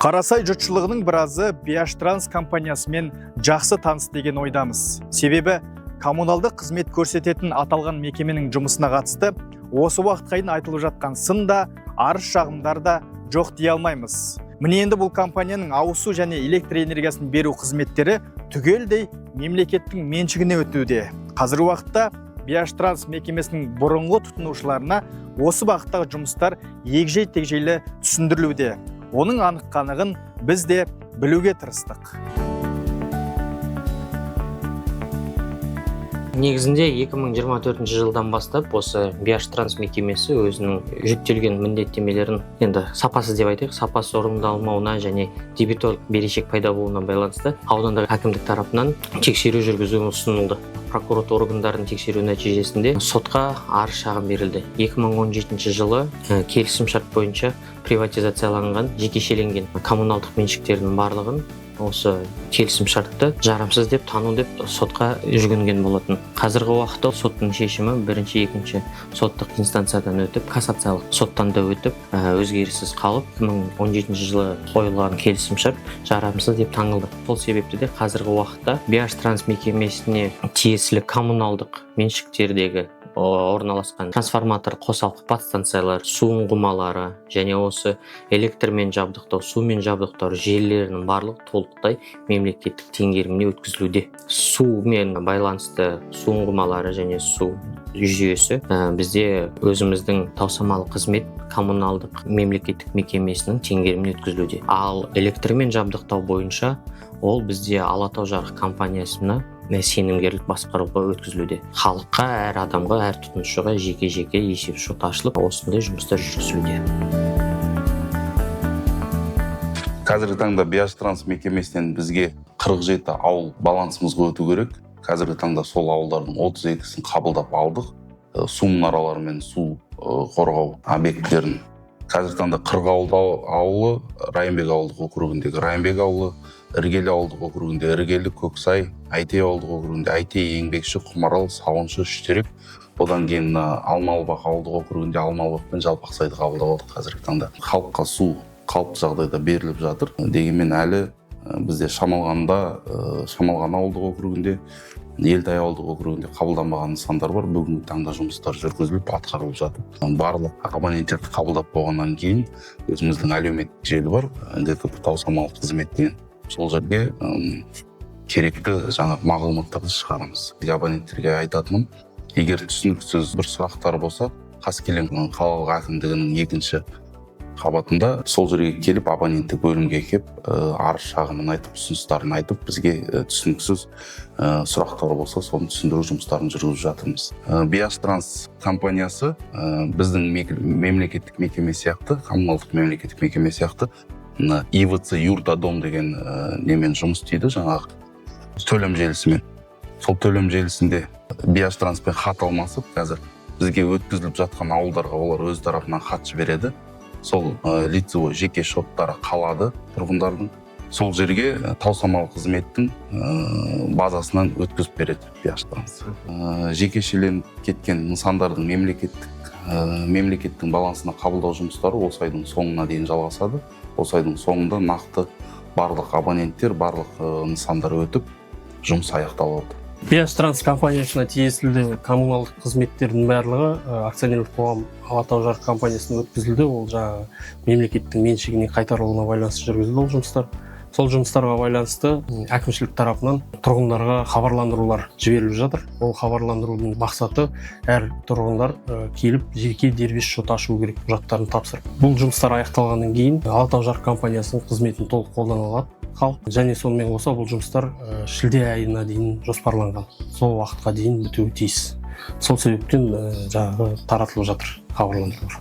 Қарасай жұртшылығының біразы BH Транс компаниясымен жақсы таныс деген ойдамыз. Себебі коммуналдық қызмет көрсететін аталған мекеменің жұмысына қатысты осы уақытқа дейін айтылып жатқан сын да, арыз шағымдар да жоқ дей алмаймыз. Міне, енді бұл компанияның ауыз су және электр энергиясын беру қызметтері түгелдей мемлекеттің меншігіне өтуде. Қазіргі уақытта BH Транс мекемесінің бұрынғы тұтынушыларына осы бағыттағы жұмыстар егжей тегжейлі түсіндірілуде. Оның анық қанығын біз де білуге тырыстық. Негізінде 2024 жылдан бастап осы BH Транс мекемесі өзінің жүктелген міндеттемелерін, енді сапасыз деп айтайық, сапасыз орындалмауына және дебиторлық берешек пайда болуына байланысты аудандық әкімдік тарапынан тексеру жүргізу ұсынылды. Прокуратура органдарының тексеру нәтижесінде сотқа арыз шағым берілді. 2017 жылы келісімшарт бойынша приватизацияланған, жекешеленген коммуналдық меншіктердің барлығын осы келісімшартты жарамсыз деп тану деп сотқа жүгінген болатын. Қазіргі уақытта соттың шешімі бірінші, екінші соттық инстанциядан өтіп, кассациялық соттан да өтіп, өзгеріссіз қалып, 2017 жылы қойылған келісімшарт жарамсыз деп танылды. Сол себепті де қазіргі уақытта BH Транс мекемесіне тиесілі коммуналдық меншіктердегі орналасқан трансформатор қосалқы подстанциялар, су ұңғымалары және осы электрмен жабдықтау, сумен жабдықтау желілерінің барлығы толықтай мемлекеттік теңгеріміне өткізілуде. Сумен байланысты су ұңғымалары және су жүйесі бізде өзіміздің Таусамалы қызмет коммуналдық мемлекеттік мекемесінің теңгеріміне өткізілуде. Ал электрмен жабдықтау бойынша ол бізде Алатау жарық компаниясына сенімгерлік басқаруға өткізілуде. Халыққа, әр адамға, әр тұтынушыға жеке-жеке есеп шот ашылып, осындай жұмыстар жүргізілуде. Қазіргі таңда BH Транс мекемесінен бізге 47 ауыл балансымызға өту керек. Қазіргі таңда сол ауылдардың 32-сін қабылдап алдық. Су мұнаралары мен су қорғау объектілерін. Қазіргі таңда 40 ауылы Райымбек ауылдық округіндегі Райымбек ауылы, Іргелі ауылдық округінде Іргелі, Көксай, Әйтей ауылдық округінде Әйтей, Еңбекші, Құмарал, Сауыншы, Үштерек. Одан кейін Алмалыбақ ауылдық округінде Алмалыбақ пен Жалпақсайды қабылдап алдық. Қазіргі таңда халыққа су қалыпты жағдайда беріліп жатыр. Дегенмен әлі бізде Шамалған ауылдық округінде, Елтай ауылдық округінде қабылданбаған нысандар бар. Бүгінгі таңда жұмыстар жүргізіліп, атқарылып жатыр. Барлық абоненттерді қабылдап болғаннан кейін өзіміздің әлеуметтік желі бар, ГКП Таусамал қызмет деген, сол жерге керекті жаңағы мағлұматтарды шығарамыз. Абоненттерге айтатыным, егер түсініксіз бір сұрақтар болса, Қаскелең қалалық әкімдігінің екінші қабатында, сол жерге келіп, абоненттік бөлімге келіп, арыз шағымын айтып, ұсыныстарын айтып, бізге түсініксіз сұрақтар болса, соны түсіндіру жұмыстарын жүргізіп жатырмыз. BH Транс компаниясы біздің мемлекеттік мекеме сияқты, коммуналдық мемлекеттік мекеме сияқты мына ИВЦ Юрта Дом деген немен жұмыс істейді, жаңағы төлем желісімен. Сол төлем желісінде BH Транспен хат алмасып, қазір бізге өткізіліп жатқан ауылдарға олар өз тарапынан хат жібереді. Сол лицевой жеке шоттары қалады тұрғындардың, сол жерге Таусамал қызметтің базасынан өткізіп береді BH Транс. Жекешеленіп кеткен нысандардың мемлекеттің балансына қабылдау жұмыстары осы айдың соңына дейін жалғасады. Осы айдың соңында нақты барлық абоненттер, барлық нысандар өтіп, жұмыс аяқталады. BH Транс компаниясына тиесілі коммуналдық қызметтердің барлығы акционерлік қоғам Алатау жарық компаниясына өткізілді. Ол жаңағы мемлекеттің меншігіне қайтарылуына байланысты жүргізілді ол жұмыстар. Сол жұмыстарға байланысты әкімшілік тарапынан тұрғындарға хабарландырулар жіберіліп жатыр. Ол хабарландырудың мақсаты — әр тұрғындар келіп, жеке дербес шот ашу керек, құжаттарын тапсырып. Бұл жұмыстар аяқталғаннан кейін Алатау жарық компаниясының қызметін толық қолдана алады халық. Және сонымен қоса бұл жұмыстар шілде айына дейін жоспарланған, сол уақытқа дейін бітуі тиіс. Сол себептен жаңағы таратылып жатыр хабарландырулар.